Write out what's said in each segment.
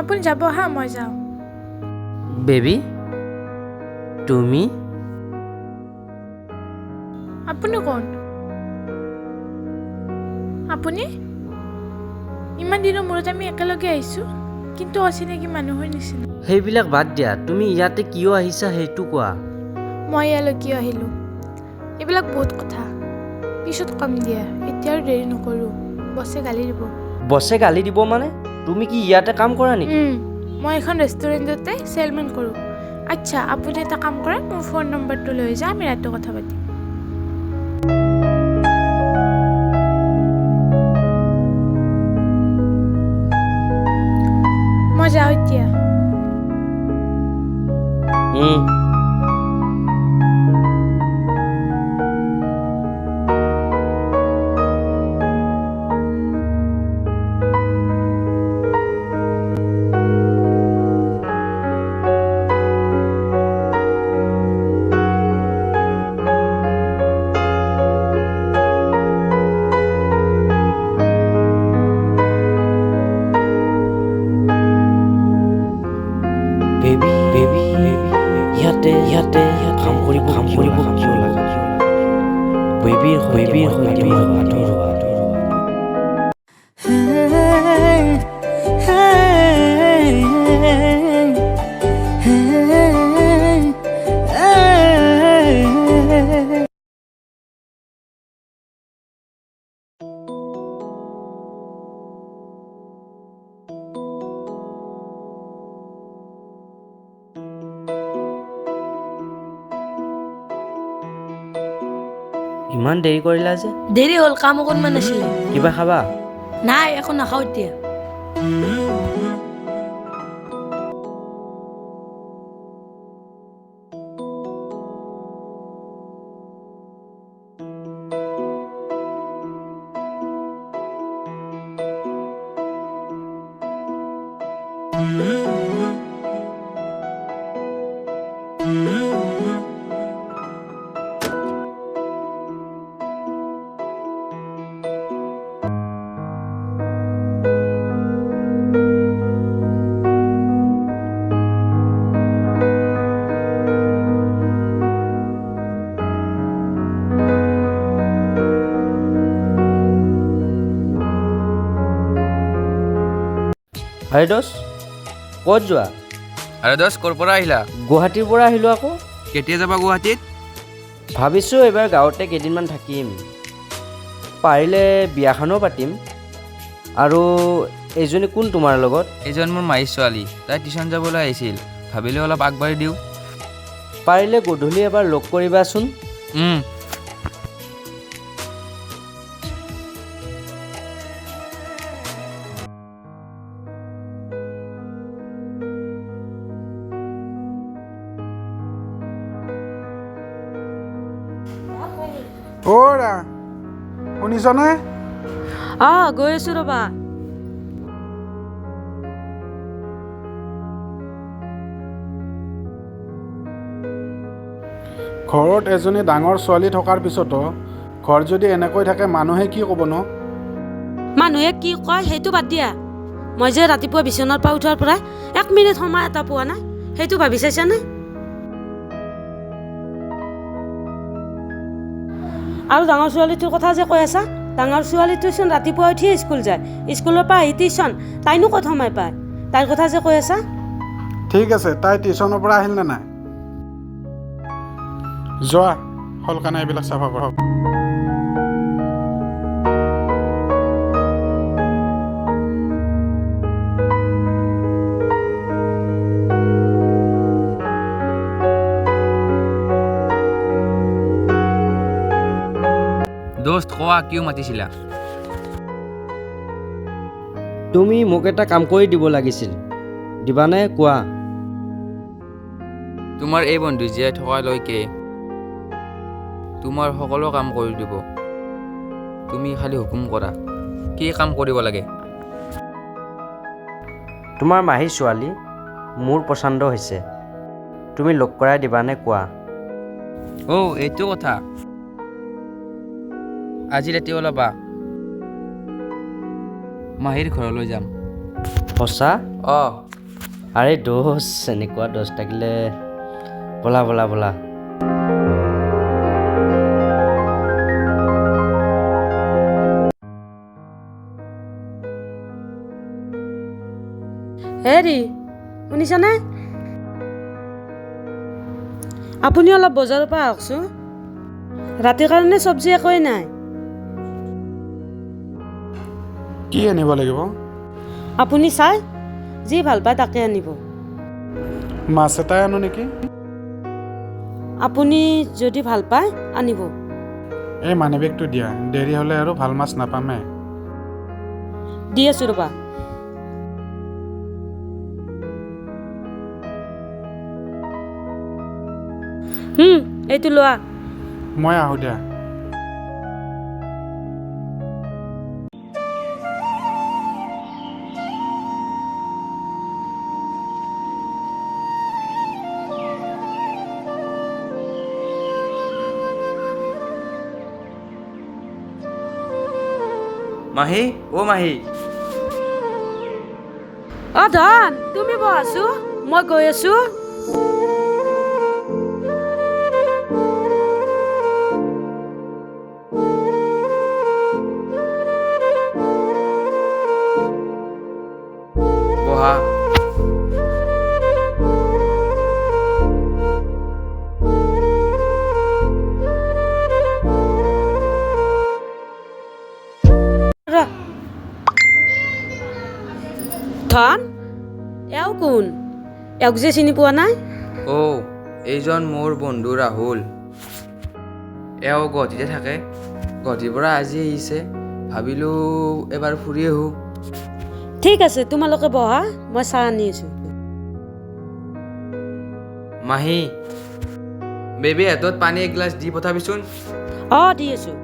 আপুনি যাব হা, মই যাওঁ। বেবী, তুমি? আপুনি কোন? আপুনি ইমান দিনৰ মূৰত আমি একেলগে আহিছোঁ, কিন্তু অচিনাকি মানুহৰ নিচিনা। সেইবিলাক বাদ দিয়া, তুমি ইয়াতে কিয় আহিছা সেইটো কোৱা। মই ইয়ালৈ কিয় আহিলোঁ এইবিলাক বহুত কথা পিছত কম দিয়া, এতিয়া আৰু দেৰি নকৰোঁ, বছে গালি দিব। বছে গালি দিব মানে? তুমি কি ইয়াতে কাম কৰা নেকি? মই এখন ৰেষ্টুৰেণ্টতে চেলমেন কৰোঁ। আচ্ছা, আপুনি এটা কাম কৰে, মোৰ ফোন নম্বৰটো লৈ যা, আমি ৰাতি কথা পাতিম। মই যাওঁ এতিয়া। বেবী বেবী, ইয়াতে ইয়াতে কাম কৰিব কাম কৰিব কিয় লাগে? বেবীৰ বেবীৰ সৈতে মই আধৰুৱা। ইমান দেৰি কৰিলা যে? দেৰি হ'ল, কাম অকণমান আছিলে। কিবা খাবা? নাই, একো নাখাওঁ এতিয়া। আৰে দোষ, ক'ত যোৱা? আৰে দোষ, ক'ৰ পৰা আহিলা? গুৱাহাটীৰ পৰা আহিলোঁ আকৌ। কেতিয়া যাবা গুৱাহাটীত? ভাবিছোঁ এইবাৰ গাঁৱতে কেইদিনমান থাকিম, পাৰিলে বিয়াখনো পাতিম। আৰু এইজনী কোন তোমাৰ লগত? এইজন মোৰ মাহীৰ ছোৱালী, তাই টিউশ্যন যাবলৈ আহিছিল, ভাবিলোঁ অলপ আগবাঢ়ি দিওঁ। পাৰিলে গধূলি এবাৰ লগ কৰিবাচোন। অ'ৰা, শুনিছনে? অঁ, গৈ আছোঁ ৰ'বা। ঘৰত এজনী ডাঙৰ ছোৱালী থকাৰ পিছতো ঘৰ যদি এনেকৈ থাকে মানুহে কি ক'বনো? মানুহে কি কয় সেইটো বাদ দিয়া, মই যে ৰাতিপুৱা বিচনাৰ পৰা উঠাৰ পৰা এক মিনিট সময় এটা পোৱা নাই, সেইটো ভাবি চাইছানে? আৰু ডাঙৰ ছোৱালীটোৰ কথা যে কৈ আছা, ডাঙৰ ছোৱালীটোচোন ৰাতিপুৱা উঠিয়ে স্কুল যায়, স্কুলৰ পৰা আহি টিউশ্যন, তাইনো ক'ত সময় পায়? তাইৰ কথা যে কৈ আছা। ঠিক আছে, তাই টিউশ্যনৰ পৰা আহিল নে নাই? যোৱা, সোনকালে এইবিলাক চাফা কৰা। দোস্ত, কোৱা, কিয় মাতিছিলা? তুমি মোক এটা কাম কৰি দিব লাগিছিল, দিবানে কোৱা? তোমাৰ এই বন্ধু জীয়াই থকালৈকে তোমাৰ সকলো কাম কৰি দিব, তুমি খালি হুকুম কৰা কি কাম কৰিব লাগে। তোমাৰ মাহীৰ ছোৱালী মোৰ পচন্দ হৈছে, তুমি লগ কৰাই দিবানে কোৱা? অ' এইটো কথা, আজি ৰাতি ওলাবা, মাহীৰ ঘৰলৈ যাম। সঁচা? অঁ। আৰে দোষ, এনেকুৱা দোষ থাকিলে ব'লা ব'লা ব'লা। হেৰি শুনিছানে? আপুনি অলপ বজাৰৰ পৰা আহকচোন, ৰাতিৰ কাৰণে চব্জি একোৱেই নাই। কি আনিব লাগিব? আপুনি চাই যি ভাল পায় তাকে আনিব। মাছ এটাই আনো নেকি? আপুনি যদি ভাল পায় আনিব। এই মানিবেগটো দিয়া, দেৰি হ'লে আৰু ভাল মাছ নাপামেই। দি আছোঁ ৰ'বা। এইটো লোৱা। মই আহোঁ দিয়া। মাহী, অ' মাহী। অ' ধন, তুমি বহাচোন, মই গৈ আছোঁ। বহা। ধন, এওঁ কোন? এওঁক যে চিনি পোৱা নাই? অ' এইজন মোৰ বন্ধু ৰাহুল। এওঁ গুৱাহাটীতে থাকে, গুৱাহাটীৰ পৰা আজি আহিছে, ভাবিলোঁ এবাৰ ফুৰি আহোঁ। ঠিক আছে, তোমালোকে বহা, মই চাহ আনি আছোঁ। মাহী, বেবী হাতত পানী এগিলাচ দি পঠাবিচোন। অঁ, দি আছোঁ।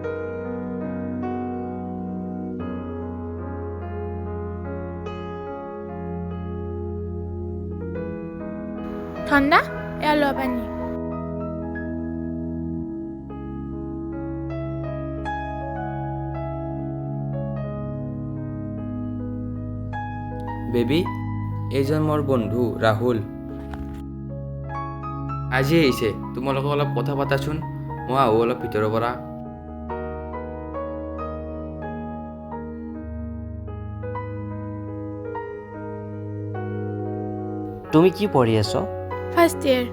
ঠাণ্ডা, এয়া লোৱা পানী। বেবী, এইজন মোৰ বন্ধু ৰাহুল, আজি আহিছে। তোমালোকে অলপ কথা পাতাচোন, মই আহোঁ অলপ ভিতৰৰ পৰা। তুমি কি পঢ়ি আছ? First year.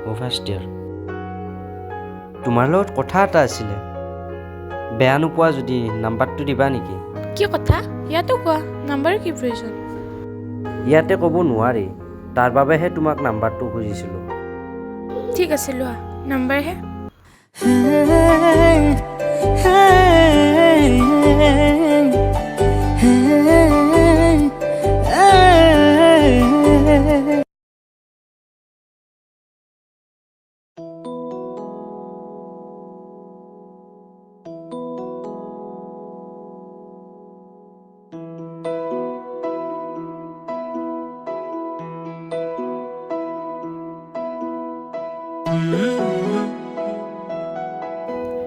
অ' ফাৰ্ষ্ট ইয়েৰ। তোমাৰ লগত কথা এটা আছিলে, বেয়া নোপোৱা যদি নাম্বাৰটো দিবা নেকি? কি কথা? ইয়াতো কোৱা, নাম্বাৰৰ কি প্ৰয়োজন? ইয়াতে ক'ব নোৱাৰি, তাৰ বাবেহে তোমাক নাম্বাৰটো খুজিছিলোঁ। ঠিক আছে, লোৱা নাম্বাৰহে।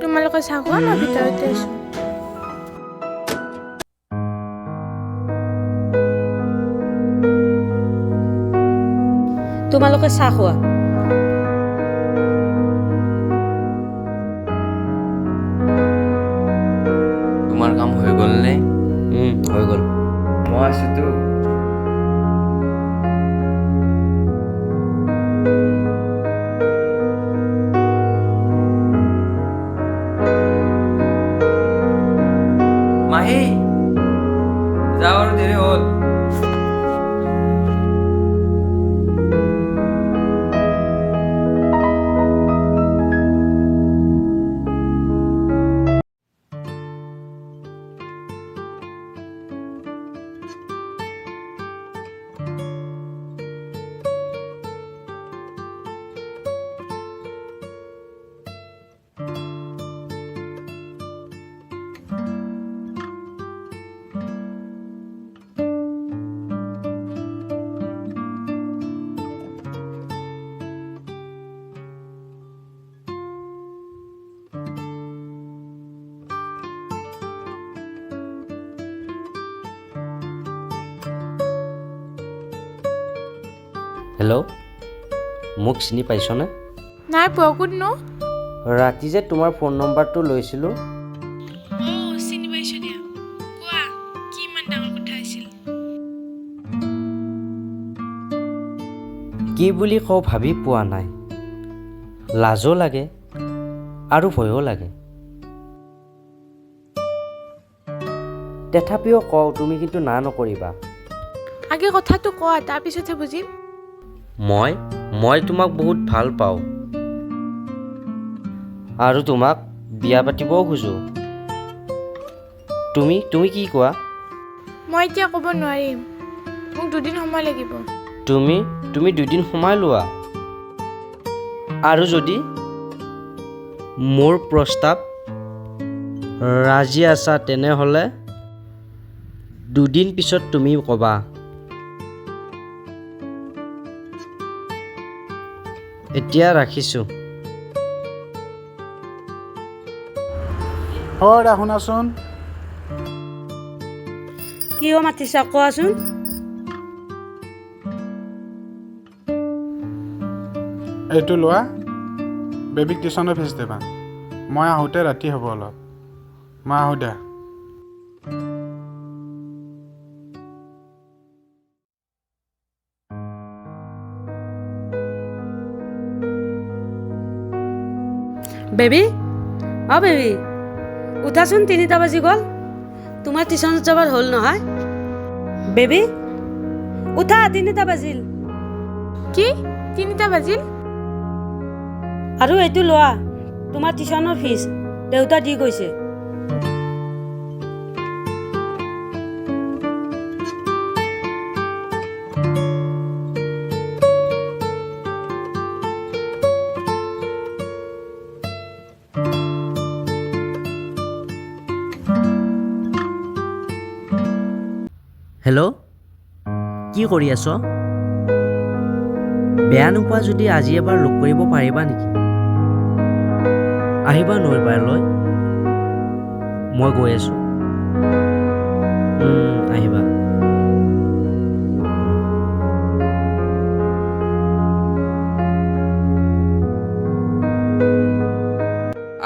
তোমালোকে চাহ খোৱা, মই ভিতৰতে আছোঁ। তোমালোকে চাহ খোৱা। তোমাৰ কাম হৈ গ'লনে? হৈ গ'ল। মই আছোঁতো। মাহী, যাওঁ আৰু, দেৰি হ'ল। হেল্ল', মোক চিনি পাইছনে? নাই পোৱা, কোননো? ৰাতি যে তোমাৰ ফোন নম্বৰটো লৈছিলোঁ। অঁ, চিনি পাইছোঁ দিয়া। কোৱা, কি ইমান ডাঙৰ কথা আছিল? কি বুলি কওঁ ভাবি পোৱা নাই। লাজো লাগে আৰু ভয়ো লাগে। তথাপিও কওঁ, তুমি কিন্তু না নকৰিবা। আগে কথাটো কোৱা, তাৰপিছতহে বুজিম। মই তোমাক বহুত ভাল পাওঁ আৰু তোমাক বিয়া পাতিবও খোজোঁ। তুমি কি কোৱা? মই এতিয়া ক'ব নোৱাৰিম, মোক দুদিন সময় লাগিব। তুমি দুদিন সময় লোৱা, আৰু যদি মোৰ প্ৰস্তাৱ ৰাজি আছা তেনেহ'লে দুদিন পিছত তুমি ক'বা। এতিয়া ৰাখিছোঁ। অ' দা শুনাচোন। কিয় মাতিছা কোৱাচোন? এইটো লোৱা, বেবীক টিউশ্যনৰ ফিজ দিবা। মই আহোঁতে ৰাতি হ'ব অলপ। মই আহোঁ দে। বেবী, অ' বেবী, উঠাচোন, 3টা বাজি গ'ল। তোমাৰ টিউশ্যনত যাবৰ হ'ল নহয়। বেবী উঠা, 3টা বাজিল। কি 3টা বাজিল? আৰু এইটো লোৱা, তোমাৰ টিউশ্যনৰ ফিজ, দেউতা দি গৈছে। হেল্ল', কি কৰি আছ? বেয়া নোপোৱা যদি আজি এবাৰ লগ কৰিব পাৰিবা নেকি? আহিবা নৈৰ পাৰলৈ, মই গৈ আছোঁ। আহিবা।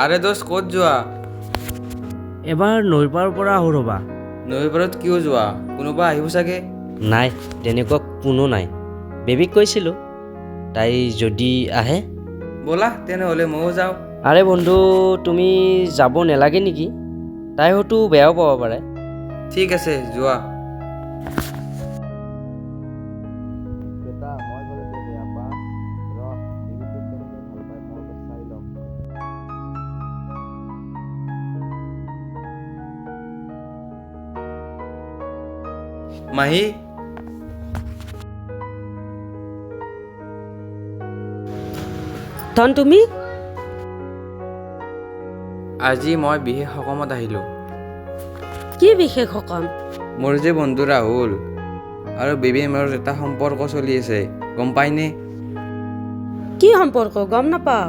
আৰে দোস্ত, ক'ত যোৱা? এবাৰ নৈৰ পাৰৰ পৰা আহোঁ ৰ'বা। নৈৰ পাৰত কিয় যোৱা? কোনোবা আহিব চাগে। নাই, তেনেকুৱা কোনো নাই। বেবীক কৈছিলোঁ, তাই যদি আহে। ব'লা তেনেহ'লে ময়ো যাওঁ। আৰে বন্ধু, তুমি যাব নালাগে নেকি? তাই হয়তো বেয়াও পাব পাৰে। ঠিক আছে, যোৱা। মাহী, ধন তুমি? আজি মই বিশেষ সকামত আহিলোঁ। কি বিশেষ সকাম? মোৰ যে বন্ধু ৰাহুল আৰু বেবীৰ মাজত এটা সম্পৰ্ক চলি আছে, গম পাইনে? কি সম্পৰ্ক? গম নাপাওঁ।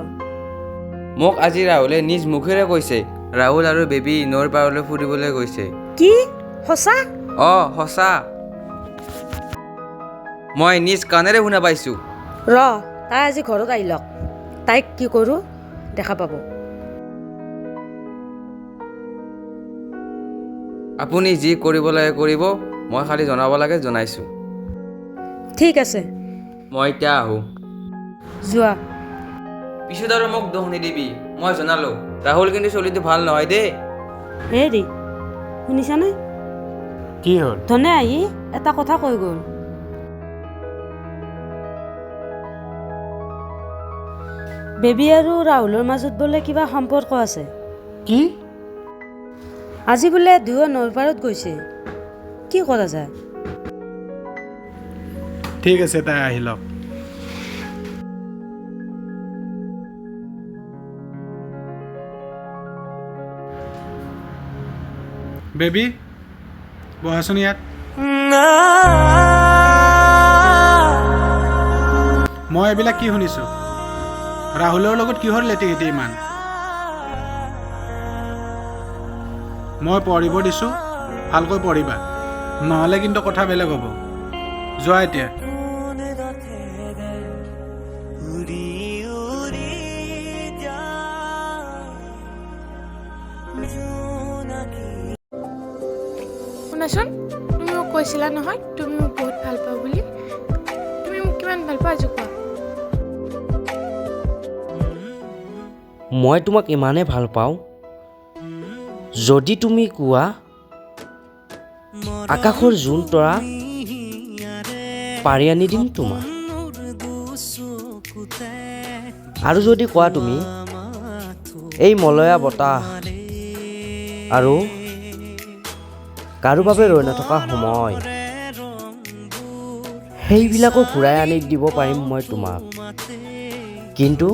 মোক আজি ৰাহুলে নিজ মুখেৰে কৈছে, ৰাহুল আৰু বেবী নৈৰ পাৰলৈ ফুৰিবলৈ গৈছে। কি সঁচা? অঁ সঁচা, মই নিজ কাণেৰে শুনা পাইছোঁ। ৰ, তাই আজি ঘৰত আহি লওক, তাইক কি কৰোঁ দেখা পাব। আপুনি যি কৰিব লাগে কৰিব, মই খালি জনাব লাগে জনাইছোঁ। ঠিক আছে, মই এতিয়া আহোঁ। যোৱা। পিছত আৰু মোক দোষ নিদিবি, মই জনালোঁ। ৰাহুল কিন্তু চলিটো ভাল নহয় দেই। হেৰি শুনিছানে? কি হ'ল? ধনে আহি এটা কথা কৈ গ'ল। বেবী আৰু ৰাহুলৰ মাজত বোলে কিবা সম্পৰ্ক আছে। কি? আজি বোলে দুয়ো নৈৰ পাৰত গৈছে। কি কৰা যায়? ঠিক আছে, তাই আহি লওক। বেবী বহাচোন ইয়াত। মই এইবিলাক কি শুনিছোঁ? ৰাহুলৰ লগত কিহৰ লেটি-ঘেটি ইমান? মই পঢ়িব দিছোঁ, ভালকৈ পঢ়িবা, নহ'লে কিন্তু কথা বেলেগ হ'ব। যোৱা এতিয়া। কৈছিলা নহয় তুমি মোক বহুত ভাল পোৱা বুলি। তুমি মোক কিমান ভাল পোৱা আজি কোৱা। মই তোমাক ইমানেই ভাল পাওঁ, যদি তুমি কোৱা আকাশৰ জোন তৰা পাৰি আনি দিম তোমাক। আৰু যদি কোৱা তুমি এই মলয়া বতাহ আৰু কাৰো বাবে ৰৈ নথকা সময়, সেইবিলাকো ঘূৰাই আনি দিব পাৰিম মই তোমাক। কিন্তু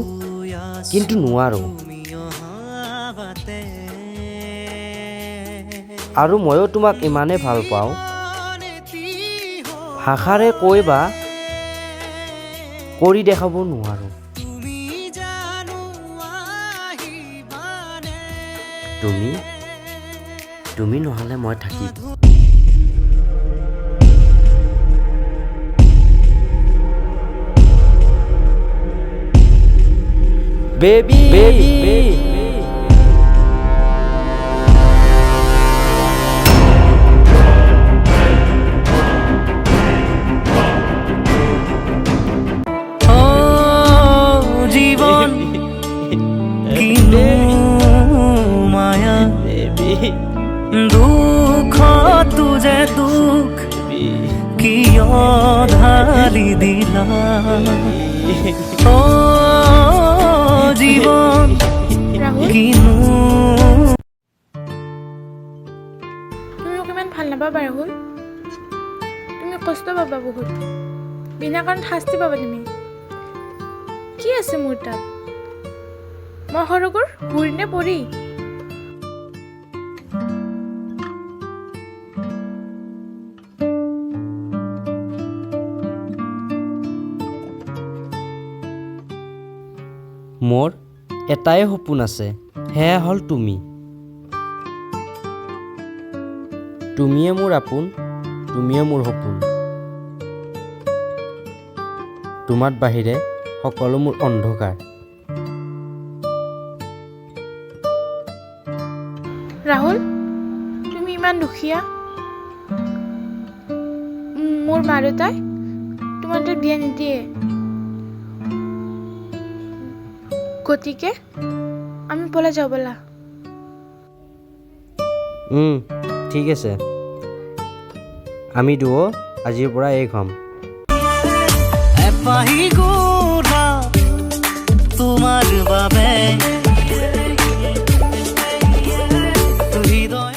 কিন্তু নোৱাৰোঁ। আৰু ময়ো তোমাক ইমানেই ভাল পাওঁ, ভাষাৰে কৈ বা কৰি দেখাব নোৱাৰোঁ। তুমি তুমি নহ'লে মই থাকিম। Baby, baby. জীৱন কিনো মায়া, দুখতো যে দুখ কিয় ঢালি দিলা। অ জীৱন ৰাহুল, কিনো। তুমি মোক ইমান ভাল নাপাবা ৰাহুল। তুমি কষ্ট পাবা বহুত, বিনা কাৰণত শাস্তি পাবা তুমি। কি আছে মোৰ তাত? মই সৰগৰ হুৰ নে পৰি? মোৰ এটাই সপোন আছে, সেয়া হ'ল তুমি। তুমিয়ে মোৰ আপোন, তুমিয়ে মোৰ সপোন। তোমাৰ বাহিৰে সকলো মোৰ অন্ধকাৰ। ৰাহুল, তুমি ইমান দুখীয়া। মোৰ মা দেউতাই তোমাৰ তাত বিয়া নিদিয়ে, গতিকে আমি পলাই যাওঁ ব'লা। ঠিক আছে, আমি দুয়ো আজিৰ পৰা এক হ'ম। এপাহি গোলাপ তোমাৰ বাবে হৃদয়।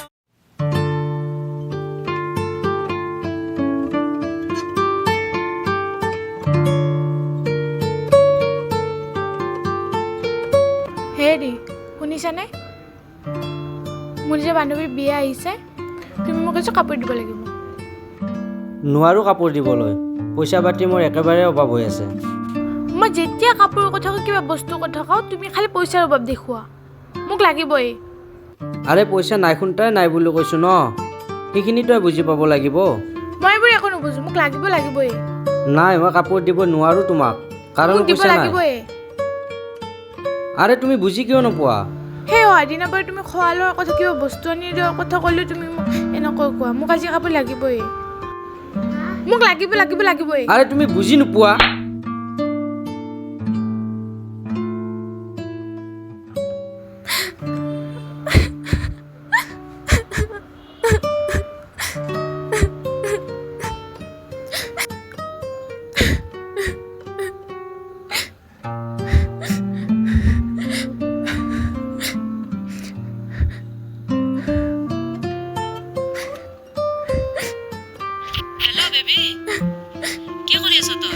হেৰি শুনিছানে, মোৰ যে বান্ধৱীৰ বিয়া আহিছে, তুমি মোক এযোৰ কাপোৰ দিব লাগিব। নোৱাৰোঁ কাপোৰ দিবলৈ, পইচা পাতি মোৰ একেবাৰে অভাৱ হৈ আছে। মই যেতিয়া কাপোৰৰ কথা কওঁ, কিবা বস্তুৰ কথা কওঁ, তুমি খালি পইচাৰ অভাৱ দেখুওৱা। মোক লাগিবই। আৰে পইচা নাই খুন্তাই নাই বুলি কৈছোঁ ন, সেইখিনি তই বুজি পাব লাগিব। মই এইবোৰ একো নুবুজো, মোক লাগিব লাগিবই। নাই, মই কাপোৰ দিব নোৱাৰোঁ তোমাক, কাৰণ মোক দিব পইচা নাই। লাগিবই। আৰে তুমি বুজি কিয় নোপোৱা? সেই অহা দিনাৰ পৰা তুমি খোৱা লোৱাৰ কথা, কিবা বস্তু আনি দিয়াৰ কথা ক'লেও তুমি মোক এনেকৈ কোৱা। মোক আজি কাপোৰ লাগিবই, মোক লাগিব লাগিব লাগিবই। আৰে তুমি বুজি নোপোৱা। হেল্ল' বেবী, কি কৰি আছ তই?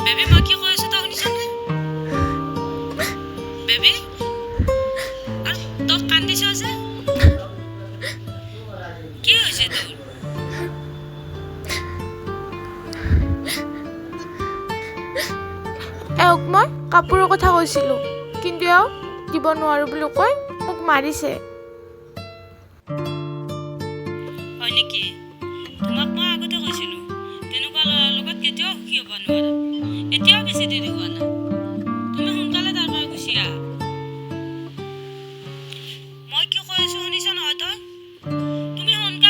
বেবী, মই কি কৈ আছো তই শুনিছনে? বেবী, আৰু তই কান্দিছ যে, কি হৈছে তোৰ? এওঁক মই কাপোৰৰ কথা কৈছিলোঁ, কিন্তু এওঁ দিব নোৱাৰোঁ বুলি কৈ মোক মাৰিছে। হয় নেকি? তোমাক মই আগতে কৈছিলোঁ, তেনেকুৱা ল'ৰাৰ লগত কেতিয়াও সুখী হ'ব নোৱাৰা। এতিয়াও বেছি দেৰি হোৱা নাই, তুমি সোনকালে তাৰ পৰা গুচি আহা। মই কি কৈ আছো শুনিছ নহয় তই? তুমি সোনকালে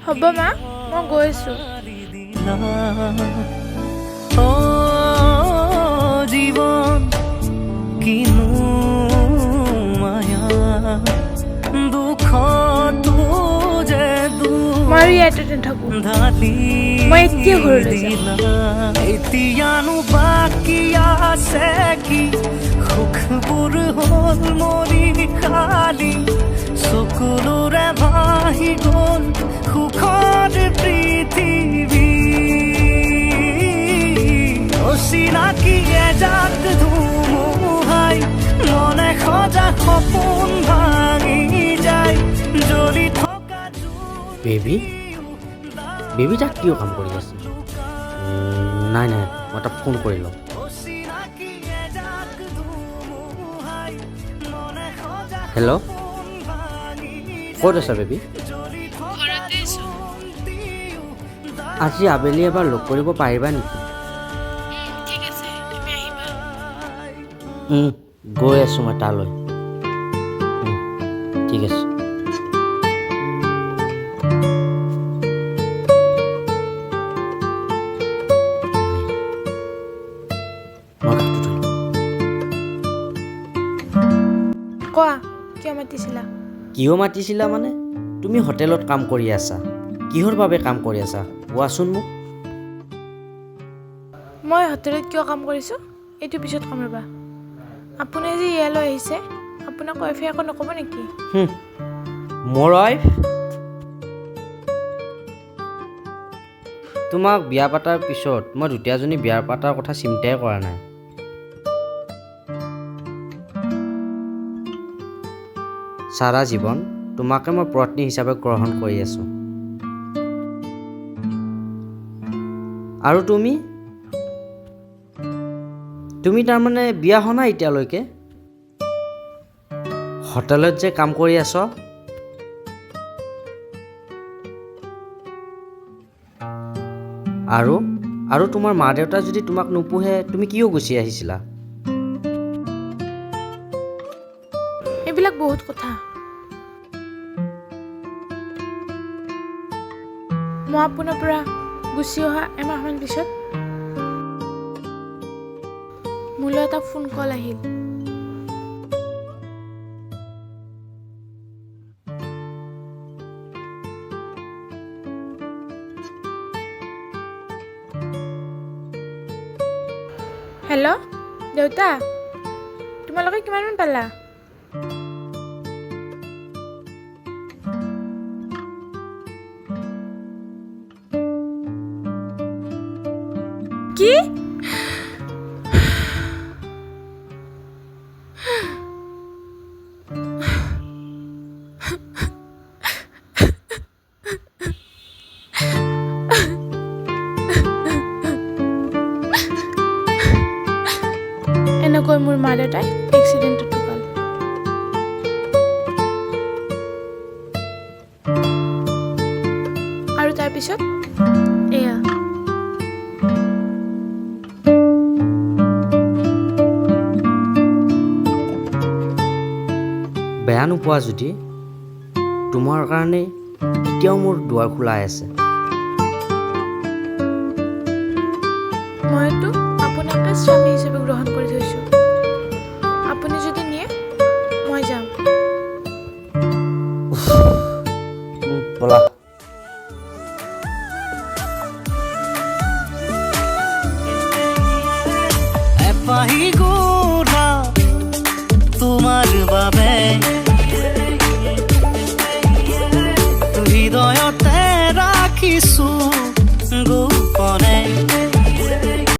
হ'ব মা, মই গৈ আছোঁ। দিলা অ জীৱন, কিনো মায়া, দুখতো যে দুখ মই আৰু ইয়াতে নাথাকোঁ। ঢালি মই এতিয়া ঘৰলৈ যাম। দিলা। এতিয়ানো বাকী আছে কি? সুখবোৰ হ'ল মৰি খালী, চকুলোৰে ভাহি গ'ল সুখৰ পৃথিৱী। অচিনাকি এজাক ধুমুহাই মনে সজা সপোন ভাঙি যায়, জ্বলি থকা বেবী, বেবী তাত কিয় কাম কৰি আছে? নাই নাই, মই তাক ফোন কৰি লওঁ। অচিনাকি এজাক ধুমুহাই মনে সজা হেল্ল', ভাঙি ক'ত আছা বেবী? ঘৰতে আছোঁ। আজি আবেলি এবাৰ লগ কৰিব পাৰিবা নেকি? ঠিক আছে, তুমি আহিবা। গৈ আছোঁ মই তালৈ। ঠিক আছে। মই গাটো ধুই লওঁ। কোৱা, কিয় মাতিছিলা? কিয় মাতিছিলা মানে? তুমি হোটেলত কাম কৰি আছা, কিহৰ বাবে কাম কৰি আছা কোৱাচোন মোক। মই হোটেলত কিয় কাম কৰিছোঁ এইটো পিছত ক'ম ৰ'বা। আপুনি যে ইয়ালৈ আহিছে, আপোনাক ৱাইফে একো নক'ব নেকি? মোৰ ৱাইফ? তোমাক বিয়া পাতাৰ পিছত মই দ্বিতীয়জনী বিয়া পাতাৰ কথা চিন্তাই কৰা নাই। সাৰা জীৱন তোমাকে মই পত্নী হিচাপে গ্ৰহণ কৰি আছোঁ। আৰু তুমি তুমি তাৰমানে বিয়া হোৱা নাই এতিয়ালৈকে? হোটেলত যে কাম কৰি আছ? আৰু আৰু তোমাৰ মা দেউতা যদি তোমাক নোপোহে, তুমি কিয় গুচি আহিছিলা? এইবিলাক বহুত কথা। মই আপোনাৰ পৰা গুচি অহা এমাহমান পিছত মোলৈ এটা ফোন কল আহিল। হেল্ল' দেউতা, তোমালোকে কিমানমান পালা? কি? এনেকৈ মোৰ মা দেউতাই এক্সিডেণ্টত ঢুকাল। আৰু তাৰপিছত এয়া। বেয়া নোপোৱা যদি, তোমাৰ কাৰণে এতিয়াও মোৰ দুৱাৰ খোলাই আছে। মইতো আপোনাকে স্বামী হিচাপে গ্ৰহণ কৰি থৈছোঁ। আপুনি যদি নিয়ে, মই যাম। ব'লা। এপাহি।